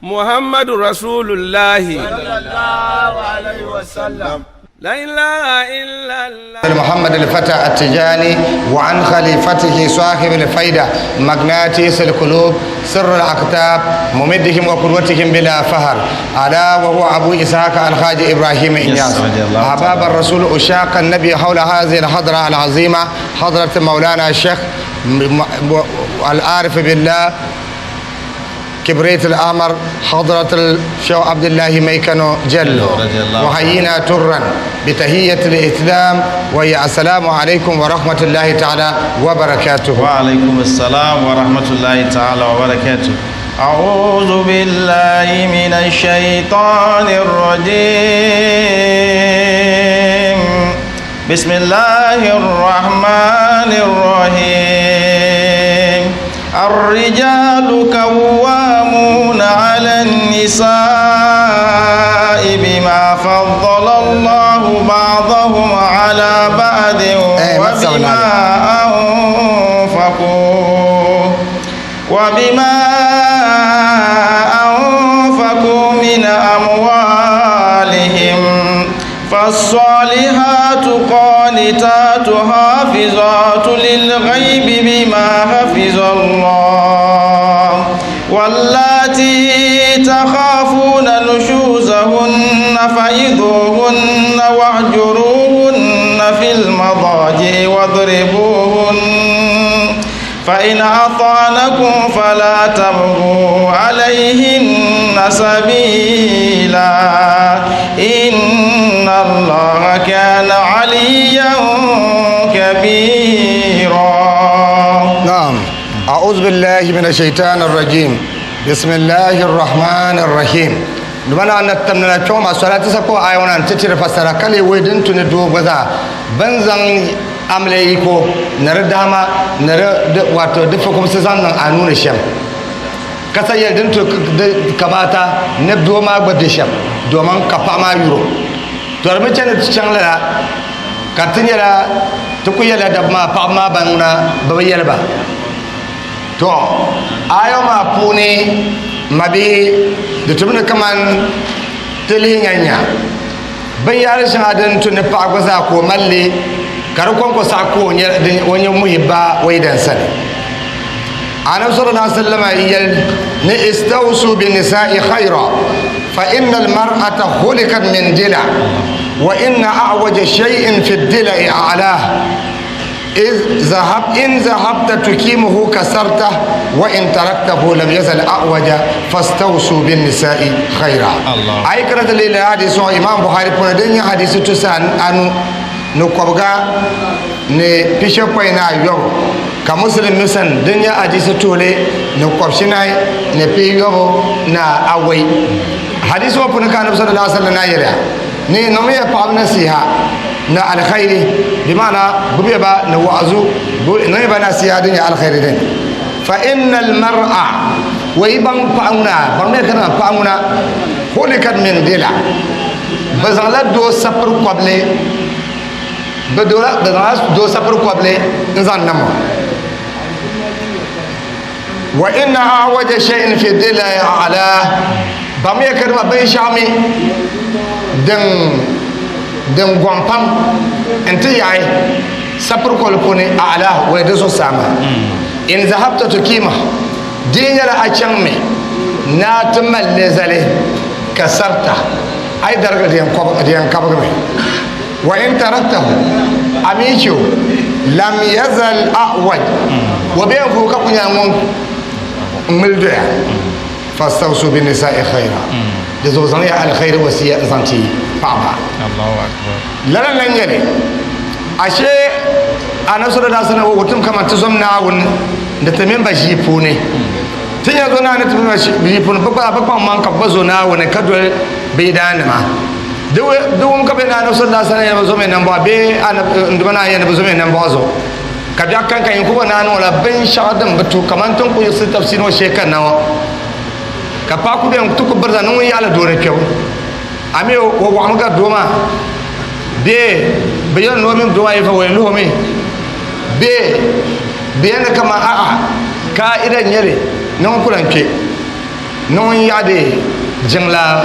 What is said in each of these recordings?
Muhammadu Rasulullahi. Sallallahu alayhi wa sallam. La ilaha illallah. محمد الفتى التجاني وعن خليفته صاحب الفايدة مغناطيس القلوب سر الأقطاب ممدهم وقدوتهم بلا فهر ألا وهو أبو إسحاق الخاج إبراهيم إنياس رضي الله أحباب الرسول أشاق النبي حول هذه الحضرة العظيمة حضرة مولانا الشيخ العارف بالله كبريت الأمر حضرة الشيخ عبد الله ميكانو جلو رضي الله وحيينا ترا بتهية الإسلام وهي السلام عليكم ورحمة الله تعالى وبركاته. وعليكم السلام ورحمة الله تعالى وبركاته. أعوذ بالله من الشيطان الرجيم. بسم الله الرحمن الرحيم. الرجال قوامون على النساء بما فضل الله بعضهم على بعض إيه، ما تسوي وبما أنفقوا وبما أنفقوا من أموالهم. فالصالحات قانتات حافظات للغيب بما حفظ الله، واللاتي تخافون نشوزهن فعظوهن واهجروهن في المضاجع واضربوهن، فإن أطعنكم فلا تبغوا عليهن سبيلا، إن الله كان عليا كبيرا. نعم، أعوذ بالله من الشيطان الرجيم. بسم الله الرحمن الرحيم. Dumana na tamna choma salati sako ayona titira fasara kale wedin tuni do gwaza banzan amle iko nare dama nare wato dufa kuma sai zannan a nuna shem kasa yadin to kamata ne do ma gba shem domin ka fama euro to armi chana changla ka ti nyɛla ti ku yɛla dabba maa paɣaba maa ban ŋuna bi bi yɛli ba. To ayo maa puuni mabihi di tumdi kaman ti lihi nya nya binyahari shɛŋa din tu ni paɣa gba zaa ka o mali li ka di kɔŋko saɣa ka o nyɛ muhibba o yidan sani. Anabi sallallahu alaihi wasallam yɛli ni istawsu bi nisa'i khayra fa inna al-mar'ata khuliqat min dila wa inna a'waja shay'in fi dila'i a'lah إذ ذهب إن ذهبت تقيمه كسرته وإن تركته لم يزل أعوج فاستوصوا بالنساء خيرا. الله. أي كرة ليلة حديث إمام بخاري پوني دنيا حديث تسان أنو نكوبغا ni pishopɔi ni ayɔbu ka Muslim misan din nyɛ hadisi tuhili ni kɔbishinai ni pihiyɔbu na awɔi. Hadisi ŋɔ puuni ka Anabi sallallahu alaihi wasallam na yɛliya ni niŋmiya paɣaba nasiha ni alkhairi, bi maana gbubiya ba ni wa'azu, niŋmiya ba nasiha din nyɛ alkhairi din. Fa innal mar'a wa yi baŋ paɣa ŋuna baŋmiya ka niŋ paɣa ŋuna khulikat min dila, bi zaŋla doo sapiri kɔbili, bi zaŋla doo sapiri kɔbili n zaŋ nam o. Wa inna a'waja shay'in fi dila a'la, baŋmiya ka dama binshɛɣu mi din gɔŋ pam n ti yaɣi sapiri kɔbili puuni a'la wa di zuɣusaa maa. In zahabta tukima, di yi nyɛla a chaŋmi ni a ti mali li zali kasarta, a yi darigi di yɛn kabigimi. Wa in taraktahu, a mi chɛ o, lam yazal a'waj, o bɛ yɛn vuui ka ku nyɛla ŋun ŋmili doya. Fastawsu bi nisa'i khayra, di zuɣu zaŋ ya alkhairi wasiya n zaŋ ti paɣaba. Lala n-lan nyɛ li, ashe Anabi sallallahu alaihi wasallam wutim kaman ti zom Naawuni ni ti mini ba ʒii puuni. Ti nya zo Naawuni ti mini ba ʒii puuni, bɛ gba bɛ kpaŋ maŋ ka bɛ gba zo Naawuni ka doli bɛ yidaannima. Di wum ka bɛ ni Anabi sallallahu alaihi wasallam yɛli bi zomi nambɔɣu bee Anabi n-duma naan yɛli ni bi zomi nambɔɣu zuɣu. Ka biɛɣu kan ka yin ku bo naani ŋɔ la binshɛɣu din bi tu kaman ti ni ku yiɣisi tafsiri ŋɔ shee kanna ŋɔ ka paɣa ku beni ti ku birisa ni ŋun yaɣili doo ni kpɛbu. A mi o waɣimi gari doo maa bee bɛ yɛli ni o mini doo maa yi fa o yɛn luhi o mi bee bɛ yɛli ni kaman a'a kaa'ida n-nyɛ li ni ŋun ku lan kpe. Ni ŋun yaɣidi jiŋlaa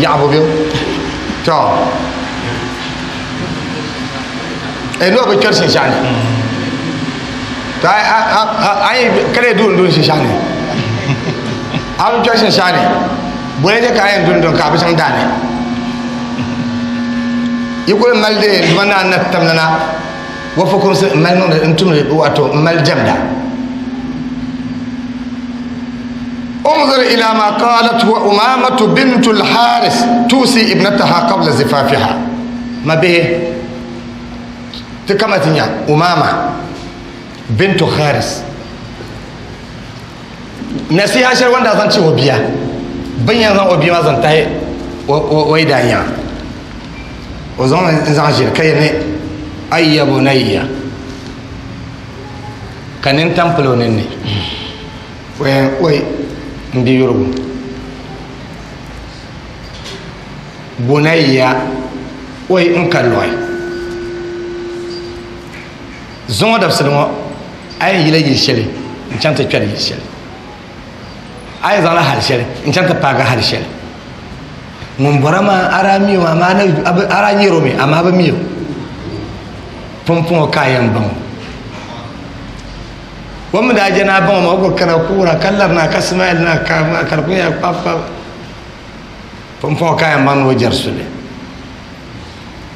yaɣibu bɛ to e no bi kpɛri shinshaɣu ni to a yi kale dun dun shinshaɣu ni a bi kpɛri shinshaɣu ni bole je ka a yɛn dun dun ka a bi chaŋ daani yi kuli mali de duma na na tamlana wa fukumsi n mali niŋdi n tumdi wato n mali jɛmda انظر إلى ما قالت وأمامة بنت الحارث توصي ابنتها قبل زفافها ما به تكمتنيا أمامة بنت حارث nasiha shɛli wanda zaŋ chi o bia bin yɛn zaŋ o bia maa zaŋ tahi o yidanya o zaŋ n zaŋ ʒiri ka yɛ ni ayya bunayya ka nintam pili o ninni o yɛn oi n bi yurigu bunayya oi n ka lɔi zuŋɔ dabisili ŋɔ a yɛn yila yili shɛli n chaŋ ti kpɛri yili shɛli a yɛn zaŋla hali shɛli n chaŋ ti paagi hali shɛli ŋun bɔra maa a daa mi o amaa a daa nyɛri o mi amaa a bi mi o pumpɔŋɔ ka a yɛn baŋ o o mi daa jɛ ni a baŋ o maa o kuli kana kuura ka larina ka smile na ka ka di kuli nyɛla kpab kpab pumpɔŋɔ ka a yɛn baŋ ni o jɛri suli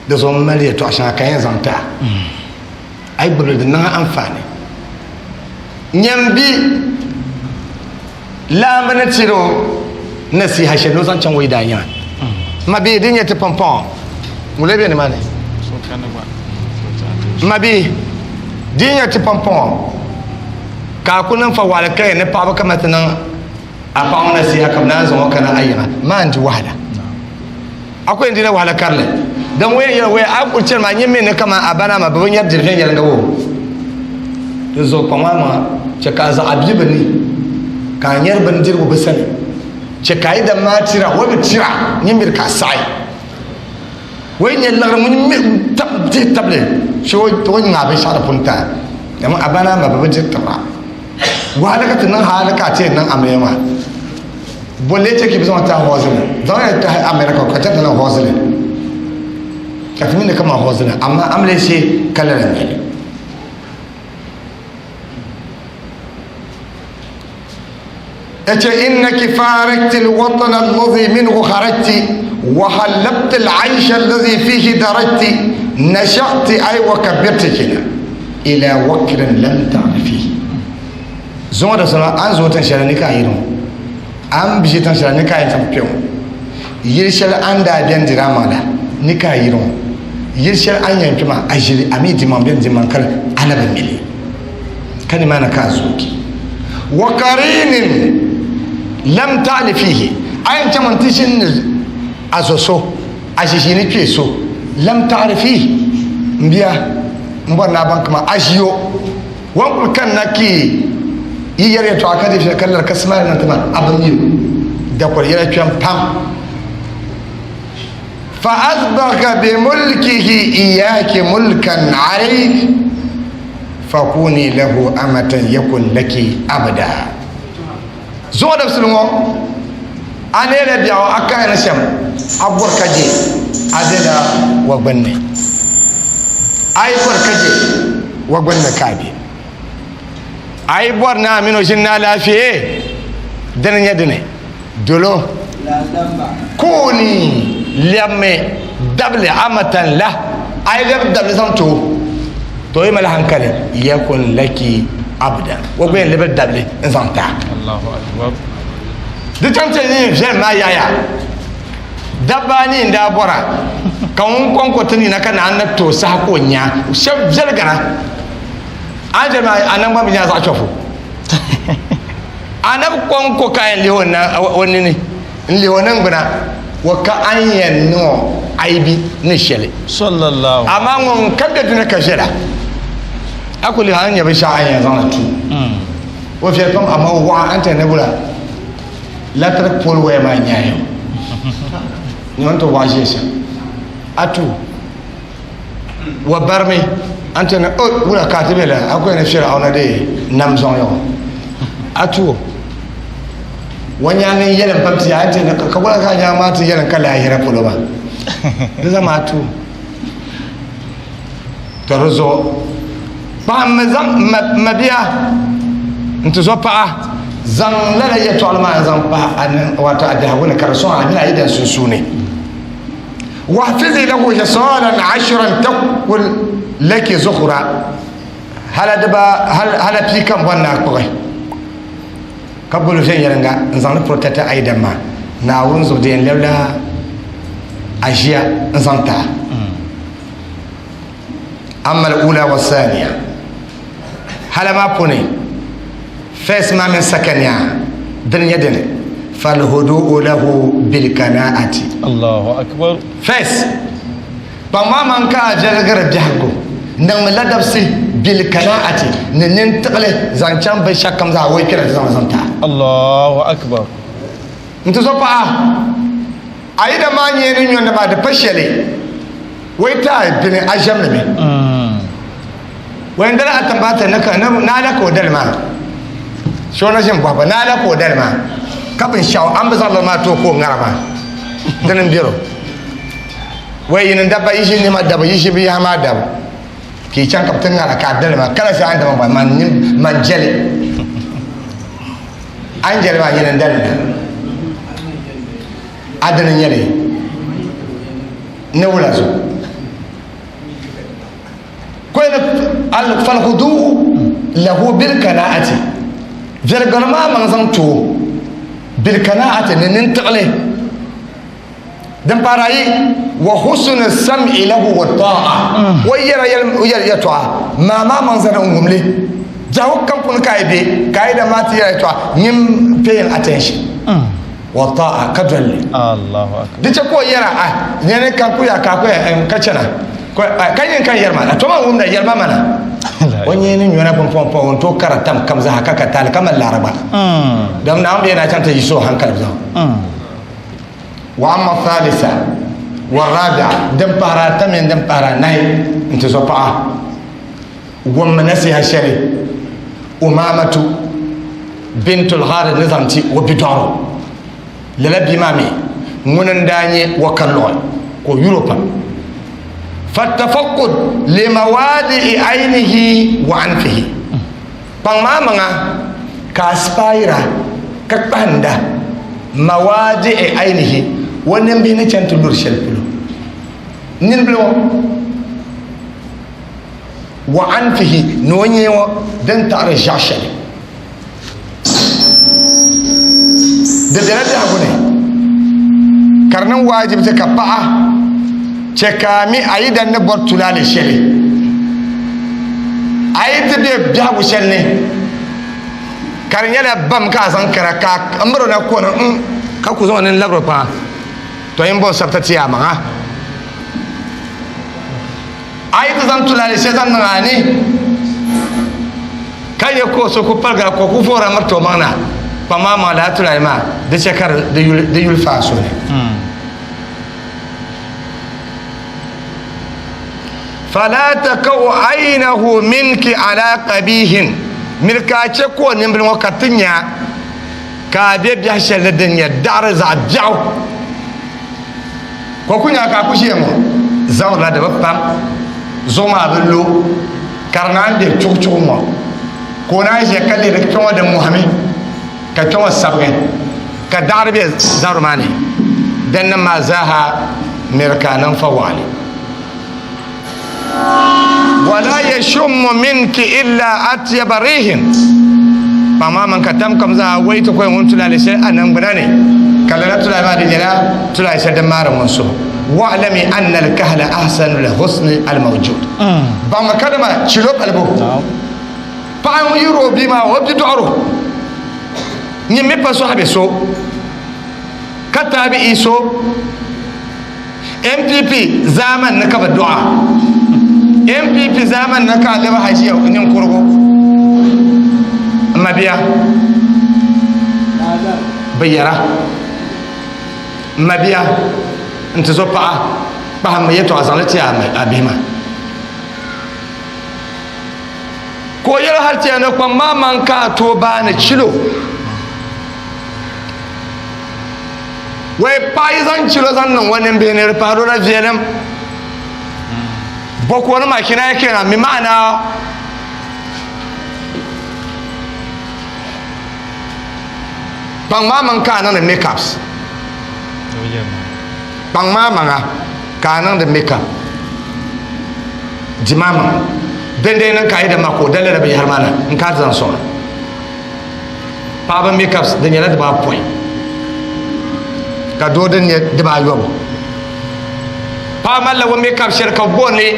di zuɣu m mali yɛltɔɣa shɛŋa ka yɛn zaŋ ti a a yi gbubili di niŋ a anfaani nyam bi laamba ni tiri o nasiha shɛli ni o zaŋ chaŋ o yidaanyaŋa ma bihi din nyɛ ti pumpɔŋɔ ŋun bɛ nimaani ma bihi din nyɛ ti pumpɔŋɔ ka a ku niŋ fa waɣali ka yɛn ni paɣaba kama ti niŋ a paɣa ŋɔ nasiha ka bi naan zaŋ o kana a yiŋa maa n di wahala a ku yɛn dila wahala karili din ŋun yɛn yɛli waya a kuli chani maa nyɛ mi ni kaman a ba naa ma bi bi nyɛri diri viɛnyɛliŋga wo di zuɣu kpaŋ maa maŋa chɛ ka a zaŋ a bia bi ni ka a nyɛri bindirigu bi sani chɛ ka a yi dam maa tira o bi tira nyɛ miri ka a saɣi o yi nyɛ liɣiri ŋun mi tab dihi tabili shee o ŋmaa binshɛɣu di pun taai dama a ba naa ma bi bi diri tibira wahala ka ti niŋ hali ka a ti yɛn niŋ amiliya maa Bolli chɛ ka bɛ zaŋ tahi hɔɔzili zaŋ ya tahi America ka chɛ ti niŋ hɔɔzili ka ti mi ni kaman hɔɔzili amaa amiliya shee ka lala n-nyɛ li. Yace innaki farakti alwatan alladhi minhu kharajti wa halabti al'aysha alladhi fihi darajti nasha'ti ay wa kabirti kina ila wakrin lam ta'rifihi Zuŋɔ dabisili maa a ni zooi tin shɛli ni ka a yiri ŋɔ, a ni ʒi tin shɛli ni ka a yɛn chaŋ kpe ŋɔ, yili shɛli a ni daa beni diri amaŋ la ni ka a yiri ŋɔ, yili shɛli a ni yɛn kpe maa a ʒili a mi dimaŋ beni dimaŋ kali a na bi mi li, ka nimaani ka a zoogi. Wa karinin lam ta'li fihi, a yɛn chaŋmi nti ʒini ni a zo so, a ʒiʒiini kpee so, lam ta'rifihi, m bia, m bɔri ni a baŋ kaman a ʒi o. Wan kuli kanna ki yi yɛri yɛtɔɣa ka di viɛli ka lari ka smile niŋ ti ma a bi mi o dakoli yɛla kpɛm pam fa asbaga bi mulkihi iyaki mulkan alayk fakuni lahu amatan yakun laki abda zuɣu dabisili ŋɔ a neela biɛɣu a kahi ni shɛm a bɔri ka je a bela wa gbunni a yi bɔri ka je wa gbunni ka a be a yi bɔri ni a mini o ʒini ni alaafee dini nyɛ dini dolo kooni lɛbimi dabili amatan la a yi lɛbi dabili zaŋ ti o to yi mali hankali yakun laki abda o gba yɛn lɛbi dabili n zaŋ ti a di chaŋ ti ni viɛlim maa yaya dabba anii n daa bɔra ka ŋun kɔŋko ti nina ka naan na to saha ka o nya shɛb viɛligara a ni viɛli maa a naŋgban bi nya zaɣ chɔfu Anabi kɔŋko ka yɛn lihi o nini n-lihi o niŋgbuna o ka a ni yɛn niŋ o aibi ni shɛli. Amaa ŋun ka be dini ka viɛla, a ku lihi a ni nya binshɛɣu a ni yɛn zaŋ li tu o viɛli pam, amaa o waɣa a ni ti yɛn ni wula electric pole waya maa nyaai o ni o ni ti waɣa ʒiya shɛm a tu wa barimi an ti ni o wula ka ti be la a ku yɛn ni Fir'auna dee nam zaŋ ya o a tu o. O nyaangi n yɛlim pam ti yaa ti ka wala ka nyaangi maa ti yɛlim ka lahira polo maa di zama tu to di zuɣu paɣa mi zaŋ mabia n ti zo paɣa zaŋ lala yɛltɔɣali maa n zaŋ pahi a ni wato a biɛhigu ni ka di sɔŋ a mini a yidan sunsuuni wahfizi lahu hisalan ashran takul laki zukhura hala diba hala pii kam bɔn na kpuɣi ka boli viɛnyɛliŋga n zaŋli protect a yidan maa Naawuni zuɣu di yɛn lɛbila a ʒiya n zaŋ ti a amma al-ula wa thaniya hala maa puuni first maa mini second yaa dini nyɛ dini falhudu'u lahu bilkanaati Allahu akbar first Kpaŋ maa man ka a viɛlgiri biɛhigu niŋmi ladabsi bilkanaati ni nintiɣili zaŋ chaŋ binshɛɣu kam zaa o yi kpɛra ti zaŋ zaŋ ti a. Allahu akbar. N ti zo paɣa, a yi da maa nyee ni nyɔndi maa di pa shɛli o yi ti a bini a ʒɛmli mi. O yɛn dali a tiŋbaata ni ka ni a la ka o dali maa. Shoo na ʒini bɔhi ba ni a la ka o dali maa ka binshɛɣu a ni bi zaŋ li maa ti o ka o ŋara maa dini m-bɛro. Wai yini dabba yi ʒi nɛma dabu yi ʒi binyɛra maa dabu ka yi chaŋ ka bi ti ŋara ka a dali maa kala shɛli a ni dama man man jɛli a ni jɛli maa nyini n dali na a dini n nyɛli ni wula zuɣu koyini falhudu lahu bil kanaati viɛlgiri maa maŋ zaŋ ti o bil kanaati ni nintiɣili Din pahiri ayi, wa husni sam'i lahu wa ta'a, o yɛra yɛltɔɣa maa maa maŋ zani n wum li. Biɛhigu kam puuni ka a yi be, ka a yi daa maa ti yɛra yɛltɔɣa, nyin paying attention wa ta'a ka doli li. Di chɛ ka o yɛra a nyani ka ku ya ka ku ya ka chana ka nyin ka yɛri ma, to man wumda yɛri ma mana. O nyee ni nyona pumpɔŋ n tooi kara tam kam zaa ka ka taali ka mali laara gba. Dama Naawuni bee na chaŋ ti yiɣisi o hankali zuɣu. Wa amma thalitha wa rabi'a din pahiri ata mini din pahiri anahi n ti zo paɣa wummi nasiha shɛli Umamatu bintul Harith ni zaŋ ti o bidɔɣiro lala bia maa mi ŋuni n daa nyɛ o kaluɣi ka o yuri o pam fattafaqud limawadi'i aynihi wa anfihi Kpaŋ maa maŋa ka a spaayira ka kpahinda mawaadi'i aynihi o nimbihi ni chani ti luri shɛli polo ninbili ŋɔ wa anfihi ni o nyee ŋɔ din taɣiri ʒiɛɣu shɛli di bela biɛhigu ni ka di niŋ waajibiti ka paɣa chɛ ka a mi a yi dan ni bɔri tulaale shɛli a yi ti be biɛhigu shɛli ni ka di nyɛla bam ka a zaŋ kana ka a miri o na kɔni n ka ku zaŋ o nini labiri kpaŋa to yin bɔri sabita ti a maŋa a yi ti zaŋ tulaale shɛli zaŋ niŋ a ni ka nyɛ ka o so ku paligira ka o ku voora miriti o maŋ na kpaŋ maa maŋ lala tulaale maa di chɛ ka di yuli faai so ni. Fala takau aynahu minki ala qabihin miri ka a chɛ ka o nimbili ŋɔ ka ti nya ka a be biɛhi shɛli ni din nyɛ daɣiri zaɣ biɛɣu ka o ku nya ka a ku ʒiya ŋɔ zaŋdila di bi pam zuɣu maa bi lo ka di naan be chuɣuchuɣu ŋɔ ka o naan ʒiya ka lihiri kpɛ ŋɔ din mɔhimi ka kpɛ ŋɔ sabigi ka daɣiri be zabiri maa ni din nim maa zaaha miri ka a niŋ fa waɣali wala yashummu minki illa atyaba rihin paɣa maa man ka tam kam zaa wai ti koyi ŋun tulaale shɛli a niŋgbuna ni ka lala tulaale maa di nyɛla tulaale shɛli din maari ŋun suhu wa'lami anna al-kahla ahsanu al-husni al-mawjud baŋmi kadama chilo palibu paɣa ŋun yiri o bia maa o bi dɔɣiro nyin mi pa sɔhibi so ka taabi'i so NPP zaamani ni ka bi dɔɣa NPP zaamani ni ka a lɛbi hajiya ninkurugu n mabia bi yɛra n mabia n ti zo paɣa kpahimmi yɛtɔɣa zaŋli ti a bihi maa ka o yɛli hali ti ya ni kpaŋ maa man ka a tooi baani chilo. Wai paɣa yi zaŋ chilo zaŋ niŋ o nimbihi ni di pahiri o la viɛlim. Bɔkuonima kinaya kenan mi ma'ana kpaŋ maa maŋ ka a niŋdi makeups. Kpaŋ maa maŋa ka a niŋdi makeup. Dimaa maŋa. Dindee niŋ ka a yi da ma ka o da lala binyahari maa na n ka a ti zaŋ sɔŋ a. Paɣaba makeups di nyɛla dibaapɔin ka doo din nyɛ dibaayɔbu. Paɣa malila o makeup shɛli ka bɛ booni li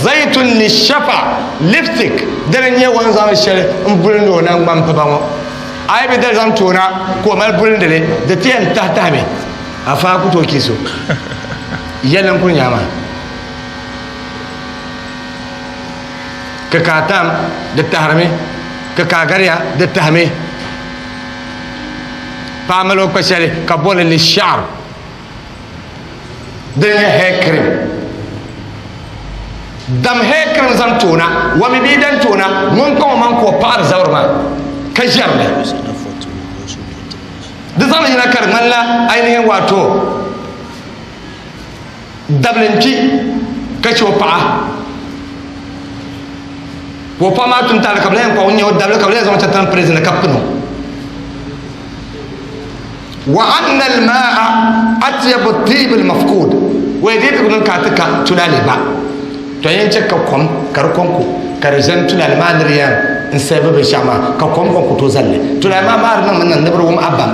zaitun li shafa lipstick dini n nyɛ o ni zaŋdi shɛli n bulindi o nangbani piba ŋɔ. A yi bi dali zaŋ ti o na ka o mali bulindili di ti yɛn tahi tahimi afa ku tooi kiss o. Yɛlli n kuli nyɛ maa. Kikaa tam di tahirimi, kikaa gariya di tahimi. Paɣa mali o kpa shɛli ka boli li shaɣar din nyɛ hair cream. Dam hair cream zaŋ ti o na, wami bee dan ti o na, ŋun kpaŋ o maŋ ka o paɣiri zabiri maa ka ʒɛri li. Di zaŋli yina ka di ŋmanila ainihin waato Dabili n-kpi ka chɛ o paɣa ka o paɣa maa tum taali ka bɛ lahi yɛn kpuɣi o n-nyɛ o dabili ka bɛ lahi zaŋ o chaŋ tiŋ prison ka pini o. Wa anna al-ma'a atyabu at-tib al-mafqud wai dii ti bi niŋ ka a ti ka tulaale ba to yɛn chɛ ka kom ka di konko ka di ʒɛni tulaale maa ni di yɛn n sɛbi binshɛɣu maa ka kom konko tooi zalli tulaale maa maa di niŋmi niŋ ni bi di wum a bam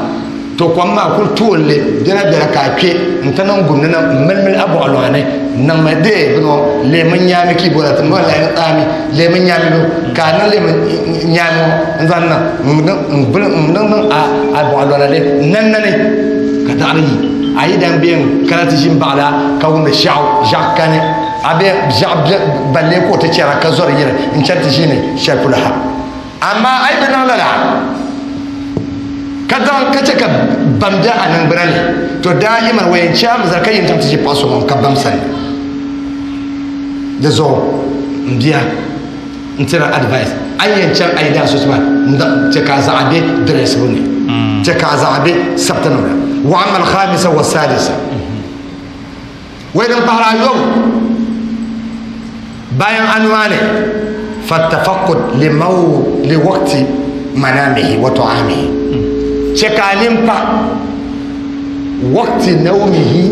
To kom maa kuli tooli bela bela ka a kpe n-ti niŋ gumdi na m-milimili a bɔɣa lɔŋa ni niŋmi dee bini ŋɔ leemu nyaami ka yi booni ti ŋɔ la aami leemu nyaami lo ka a niŋ leemu nyaami ŋɔ n-zaŋ niŋ n-niŋ niŋ a bɔɣa lɔna li n-nani nani ka daɣiri yi a yi dan bɛ n-kana ti ʒi m-baɣili a ka wumdi ʒiɛɣu ʒiɛɣu kani a bɛ ʒiɛɣu ballee ka o ti chɛra ka zɔri yiri n-chani ti ʒiini shɛli polo ha. Amaa a yi bi niŋ lala, ka zaŋ ka chɛ ka bam be a niŋgbuna ni, to daa'iman o yɛn chɛ a mi zali ka yin chaŋ ti ʒi paɣ so ŋun ka bam sani. Di zuɣu m bia, n tiri a advice, a ni yɛn chaŋ a yidana so tuma, chɛ ka a zaɣa be dirɛsibu ni, chɛ ka a zaɣa be sabitinim ni. Wa amma al-khamisa wa sadisa. Wei din pahiri ayɔbu bayan anu maa ni, fattafaqud liwaqti manamihi wa ta'amihi, chɛ ka a nini pa waqti nawmihi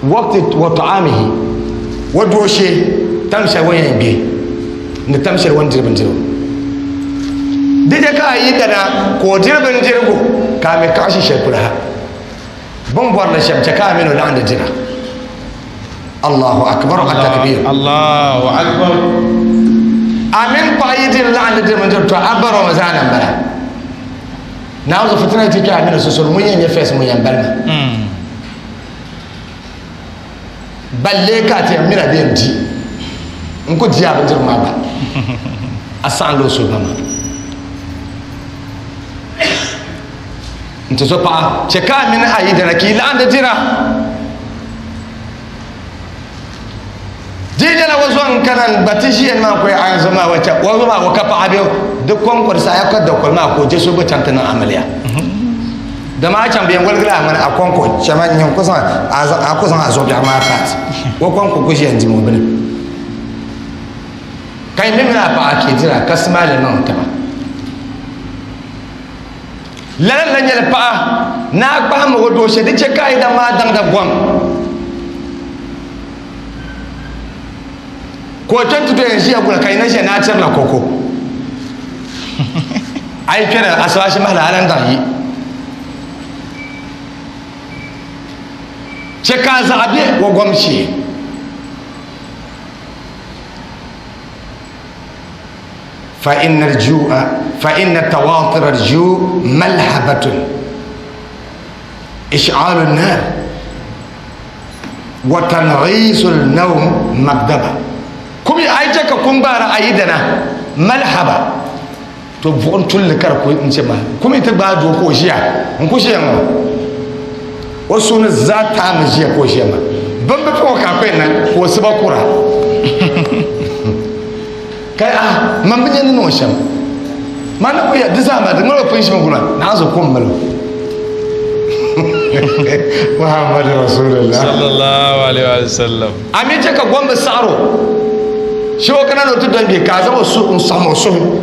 waqti wa ta'amihi, o dooshee tam shɛli o ni yɛn gbe ni tam shɛli o ni diri bindirigu. Di chɛ ka a yi dana ka o diri bindirigu ka a mi kaɣi ʒi shɛli polo ha. Bɛ ni bɔri li shɛm chɛ ka a mini o laɣindi dira. Allahu akbar at-takbir. Allahu akbar. A mini paɣa yi diri laɣindi diri bindiri to a bari o mi zaa na m-bala. Naawuni fitina yi ti kpe a mini o sunsuuni ŋun yɛn nyɛ first ŋun yɛn bali ma. Balle ka a ti yɛn mini a bɛ yɛn di n ku di a bindirigu maa gba a saɣim la o suhu ba maa. N ti zo paɣa, chɛ ka a mini a yidana ka yi laɣindi dira. Di nyɛla o zo n-kana n-gba ti ʒiya maa n-kuli a zo maa wa chɛ o zo maa o ka paɣa bɛ di kɔŋko di saha ka dakoli maa ka o je so gba chaŋ ti niŋ amiliya. Dama a chaŋ bɛ yɛn woligi la a ŋmani a kɔŋko chɛma n-nyɛ ku zaŋ a ku zaŋ a zuɣu biɛɣu maa paati o kɔŋko ku ʒiya n-dim o bini ka yi mi mini a paɣa ka yi dira ka smile niŋ taba. Lala n-na nyɛli paɣa ni a kpahimmi o dooshɛ di chɛ ka a yi daŋ maa daŋda gom ka o kpe nti doya n-ʒiya gula ka yi na ʒiya ni a tirila koko. A yi kpɛri asibaasi mahili a lan daŋ yi. Chɛ ka a zaɣa be o gom shee. فإن الجوع فإن تواطر الجوع ملهبة إشعال النار وتنغيص النوم مكذبة كم أيجا كم بارا أيدنا ملهبة to buɣum tulli ka di ku n chɛ ma kum ti gbaai doo ka o ʒiya n ku ʒiya ŋɔ o suuni zaa taami ʒiya ka o ʒiya maa bin bi puɣi ka a kpɛ na ka o siba kura ka a man bi nyɛ ni niŋ shɛm man na ku ya di zaa maa di ŋmani o pun ʒimi gula naa zo kom mali o. Muhammadu Rasulullah. Sallallahu alaihi wa sallam. A mi chɛ ka gom bi saɣir o. Shee o kana ni o ti dɔni bɛ ka a zaŋ o suhu n-saɣim o suhu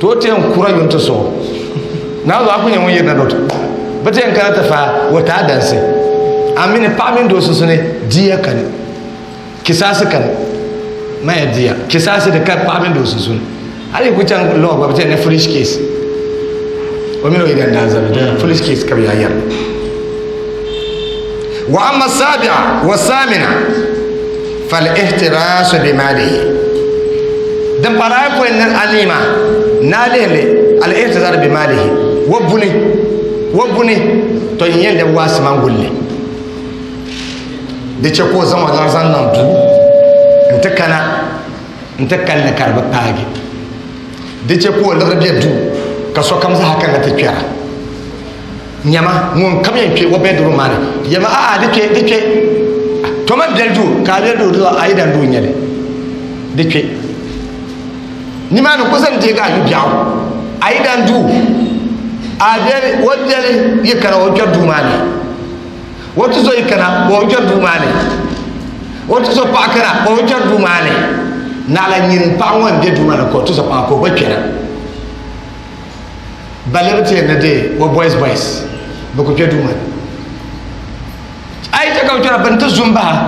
ti o ti yɛn kura yuŋ ti suɣu. Naa zuɣu a ku nyɛ ŋun yirina ni o ti bi ti yɛn kana ti faai o ti a dansi. A mi ni paɣa mini doo sunsuuni diya kani, kisaasi kani. Maya diya, kisaasi di ka paɣa mini doo sunsuuni. Hali yi ku chaŋ law gba bi ti yɛn ni foolish case. O mini o yidana daa zabi di foolish case ka bi yaa yɛri. Wa amma sabi'a wa samina fal ihtirasu bi malihi. Din pari ayopɔin ni anii maa, naa lihili al ihtirasu bi malihi wa buni wa buni to n yɛn lɛbi waasi man gulli. Di chɛ ka o zaŋ o liɣiri zaŋ niŋ duu n-ti kana n-ti kanli ka di bi paagi. Di chɛ ka o liɣiri be duu ka sokam zaa kana ti kpɛra. Nyama, ŋun kam yɛn kpe o bedroom maa ni, yɛma a'a di kpe, di kpe. To man biɛli duu, ka a biɛli duu di zuɣu a yidan duu n-nyɛ li. Di kpe. Nimaani ku zaŋ deegi a yu biɛɣu. A yidan duu, a biɛli, o biɛli yi kana o kpɛri duu maa ni. O tuzo yi kana o kpɛri duu maa ni. O tuzo paɣa kana o kpɛri duu maa ni. Naɣila nyin paɣa ŋɔ n-be duu maa ni ka o tuzo paɣa ka o gba kpɛra. Balle bi ti yɛn ni deei o boys boys bi ku kpɛ duu maa ni. A yi chɛ ka bi kpɛra bini ti zu m-bahi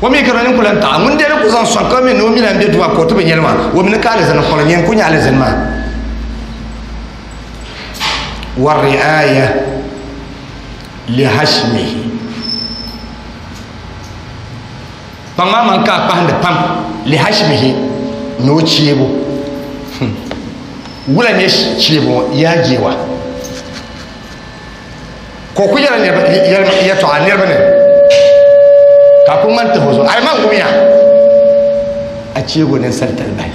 o mi ka di ni ku lan taɣi ŋun deei ni ku zaŋ sɔŋ ka mi ni o mi lan be duu maa ka o ti bi nyɛli maa o mi ni ka alizini kɔli nyɛ n-ku nyɛ alizini maa. Wa ri'aya li hashmihi Kpaŋ maa man ka a kpahindi pam li hashimihi ni o cheebu. Wula nyɛ cheebu ŋɔ yaa jeewa? Ka o ku yɛla yɛtɔɣa niriba ni ka a ku ŋmani tahi o zuɣu. A yi man wumiya a cheegu ninsalitali bahi.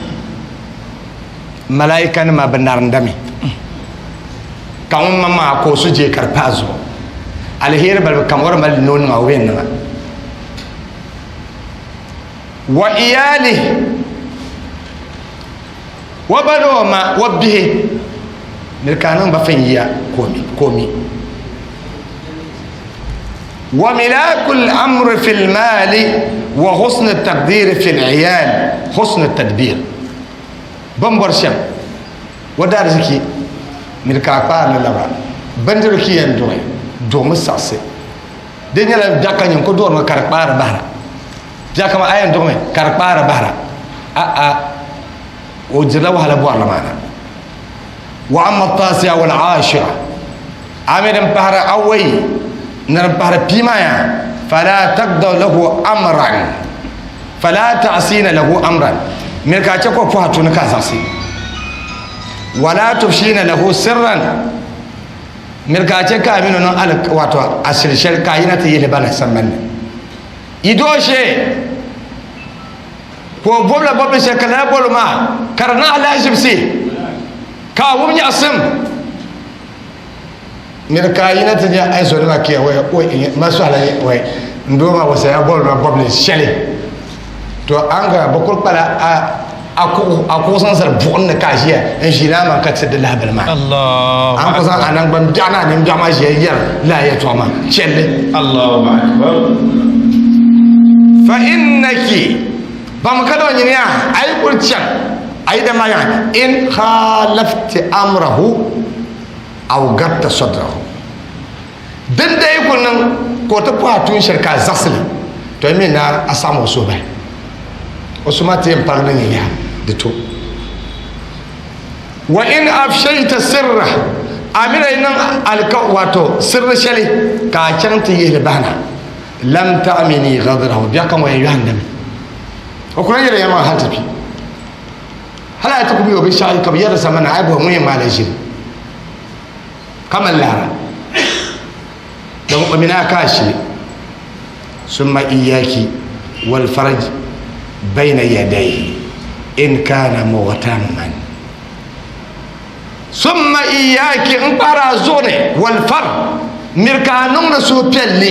Malaikanima bi narindami ka ŋun maŋmaŋa ka o su je ka di pahi zuɣu. Aliheri balibu kam o di mali ni o niŋa o bɛ niŋa. Wa iyali wa ba ni o ma wa bihi ni ka niŋ ba fin yiya ka o mi. Wa milakul amri fil mali wa husni taqdiri fil iyal husni tadbir. Bin bɔri shɛm o daariziki ni ka a kpaari li labira bindirigu ki yɛn duɣi duɣimi saɣisi di nyɛla biɛɣu ka nyin ku duɣirimi ka di kpaari bahira biɛɣu kama a yɛn duɣimi ka di kpaari bahira a'a o dirila wahala bɔrili maa na wa amma tasiya wal ashira a mi din pahiri awai ni din pahiri pii maa yaa fala tagdaw lahu amran fala ta'sina lahu amran miri ka a chɛ ka o pɔha tuni ka a zaɣisi wala tufshina lahu sirran miri ka a chɛ ka a mini o niŋ ali wato asiri shɛli ka a yina ti yihili ba na sambani ni yi dooshee ka o bobila bobili shɛli ka lala bobili maa ka di niŋ alahiʒibisi ka a wum nyaɣisim miri ka a yina ti nyɛ a zonima kiya ma sɔhila n doo maa wasaya bobili ma bobili shɛli to an ga bi kuli kpala a kuɣu zaŋ zali buɣim ni ka a ʒiya n ʒi naa maa ka ti di lahabali maa an ku zaŋ a naŋgban biɛɣu ni a nini biɛɣu maa ʒiya yɛri lala yɛltɔɣa maa chɛlli Allahu akbar fa innaki baŋmi ka dama nyini yaa a yi kuli chaŋ a yi dama yaa in khalafti amrahu aw gatta sadrahu Din daa yi kuli niŋ ka o ti pɔhi a tuun shɛli ka a zaɣisi li, tɔ yi mi ni a saɣim o suhu bahi. O suhu maa ti yɛn paligi ni nyɛ yaha, di to. Wa in afshayta sirra, a mi daa yi niŋ alika wato sirri shɛli ka a chaŋ ti yihi li bahi na, lam ta'mini ghadrahu, biɛɣu kam o yɛn yɔhindimi. O ku lan yɛli ya maa hali ti kpi. Hali a yi ti ku mi o binshɛɣu ka bɛ yɛri di samban ni, a yi bɔhi ŋun yɛn ŋmaai li ʒili. Kamar lara don omina kashi summa iyaki wal farj bayna yadayhi in kana mughtamman summa iyaki n kpara zuɣu ni wal far miri ka a niŋdi suhupiɛlli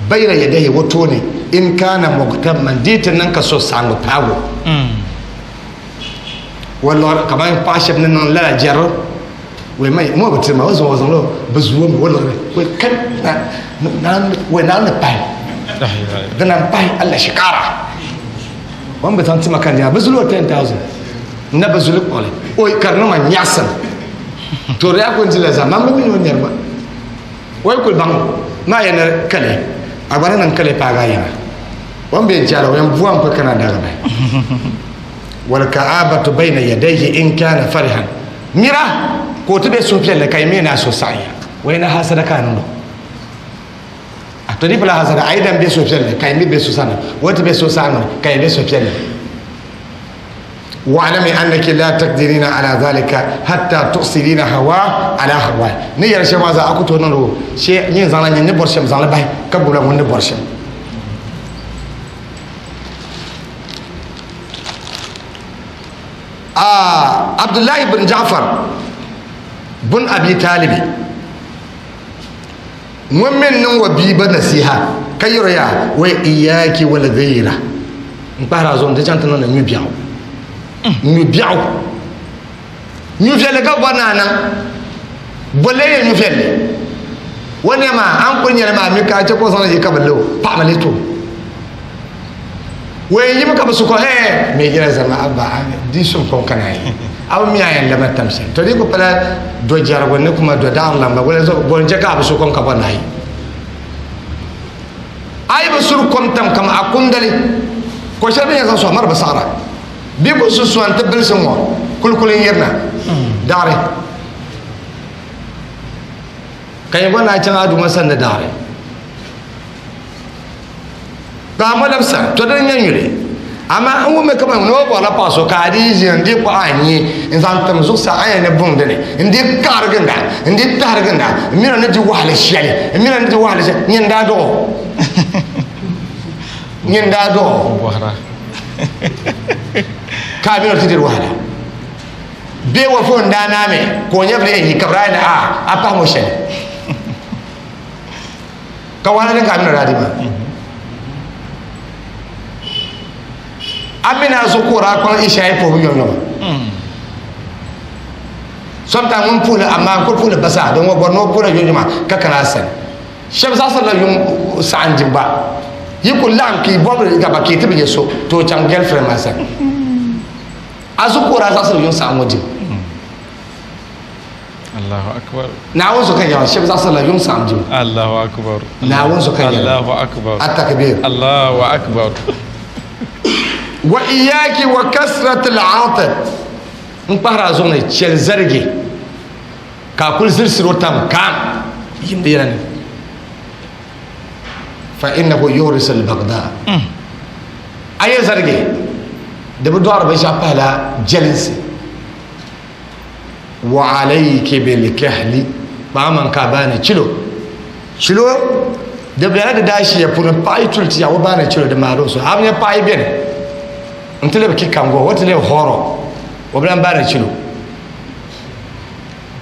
bayna yadayhi o tooni in kana mughtamman di ti niŋ ka suhusaɣingu paago Walɔri kamani paɣa shɛba ni niŋ lala jɛri. Wai mai mo bi tirima o zaŋ o zaŋla bi zuo mi o liɣiri wai kai na na wai na ni pahi dina n pahi Allah shikara wan bi zaŋ tima kan ya bi zulo 10000 na bi zuli kpɔli o ka di niŋma nyaɣasim to di yaa ku n dila zaa man bi mi ni o nyɛri ma o yi kuli baŋ maa yɛn ni kali a gba ni niŋ kali paagi a yiŋa o ni bɛ jɛla o yɛn buwa n kuli kana daagi bahi wal ka'abatu bayna yadayhi in kana farihan mira ka o ti bɛ suhupiɛlli ka yi mi ni a so saɣiya o yɛn hasada ka a niŋdo a to di pala hasada a yi dan bɛ suhupiɛlli ka yi mi bɛ so sani o ti bɛ so saɣiŋ ka yi bɛ suhupiɛlli واعلمي انك لا تقدرين على ذلك حتى تؤثرين هواه على هواه ni yɛri shɛm maa zaa a ku tooi niŋdi o shee nyin zaŋla nyin ni bɔri shɛm zaŋli bahi ka gbubila ŋun ni bɔri shɛm Abdullahi bin Ja'far bin Abi Talibi ŋun mi niŋ o bia ba nasiha ka yɛro yaa wa iyaki wal ghayra n kpahiri a zuɣu n ti chaŋ ti niŋdi nyu biɛɣu nyu biɛɣu nyu viɛlli ka bɔri ni a niŋ bolli yɛ nyu viɛlli o nɛma a ni kuli nyɛli maa mi ka a chɛ ka o zaŋli yi ka bi lo paɣaba li to o yɛn yimi ka bi su ko hee mi yɛla zama abba di sum kom kana yi a bi mi a yɛn lama tam shɛli to di ku pala do jɛrigu ni kuma do daɣari lamba wala zuɣu bɔ n chɛ ka a bi su kom ka bɔri ni a yi a yi bi suri kom tam kam a kundali ko shɛli bi yɛn zaŋ sɔŋ mari bi saɣara bɛ ku su suan ti bilisi ŋɔ kulikuli n yirina daɣari ka yɛn bɔri ni a chaŋ a duuma sani ni daɣari Paɣa mo labisa to dini nyɛ nyuli amaa n wummi kaman ni o bɔrila paɣa so ka a dii ʒiya n dii kpuɣi a nyee n zaŋ tim zuɣusaa a yɛn ni buŋ dini n dii kaɣiri ginda n dii tahiri ginda n mina ni di wahala shɛli n mina ni di wahala shɛli nyini daa duɣi o nyini daa duɣi o ka a mina ti diri wahala bee wa fo n daa naami ka o nyɛvili yɛn yi ka bi daa yɛn ni a a pahi mo shɛli ka wahala din ka a mini daa di maa a mini a zuɣu ka o daa kpaŋ ishayi puhibu yomyoma sometimes ŋun puhili amaa n kuli puhili basa din ŋɔ bɔri ni o puhila yomyoma ka kana a sani shɛba zaɣisirila yuŋ saɣim dibu gba yi ku laɣim ka yi bɔbiri gaba ka yi ti bi nyɛ so to o chaŋ girlfriend maa sani a zuɣu ka o daa zaɣisiri yuŋ saɣim ŋɔ dibu Allahu akbar. Naawuni so ka yɛra shɛba zaɣisirila yuŋ saɣim dibu. Allahu akbar. Naawuni so ka yɛra. Allahu akbar. At-takbir. Allahu akbar. Wa iyaki wa kasratil atab. N kpahiri a zuɣu ni chɛli zarigi ka a kuli zirisiri o tam kam yimdi yɛla ni. Fa innahu yurisu al-bagda. A yɛn zarigi di bi dɔɣiri binshɛɣu pahila jɛlinsi. Wa alayki bil kahli paɣa man ka baani chilo chilo di bela di daashiya puuni paɣa yi tuli ti yaɣa o baani chilo di maari o so a bi nya paɣa yi beni n ti lebi kikango o ti lebi hɔrɔ o bi lan baani chilo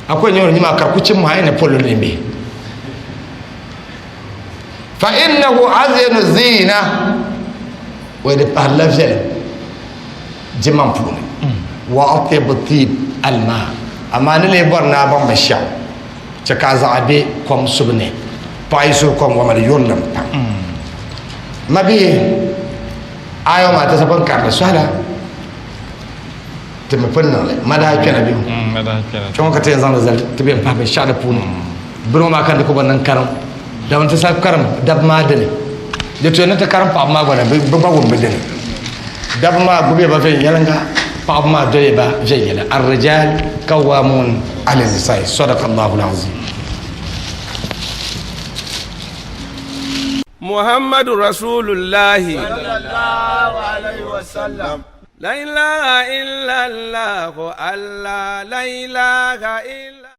a ku nyɛ o nyima ka ku chim maa ni polo ni bɛ fa innahu azyanu zina o di pahirila viɛlim dimaŋ puuni wa atyabu tib alma amaa ni lee bɔri ni a baŋ binshɛɣu chɛ ka a zaɣa be kom subu ni paɣa yi suri kom ŋɔ mali yurilim pam mabihi ayo maa ti sa pun karili sɔhila ti mi pun niŋli ma daa kpɛna bɛ kpɛ ŋɔ ka ti yɛn zaŋli zali ti bɛn pahi binshɛɣu di puuni bini ŋɔ maa ka di ku bi niŋ karim dama ti sa karim dabba maa dini di tuya ni ti karim paɣaba maa gba ni bi gba wum bi dini dabba maa gbubi ba viɛnyɛlinga paɣaba maa doli ba viɛnyɛla arrijal kawamun ala nisa'i sadaqa Allahu al-azim Muhammadu Rasulullahi. Sallallahu alayhi wa sallam. La ilaha illallah, Allah, la ilaha illallah.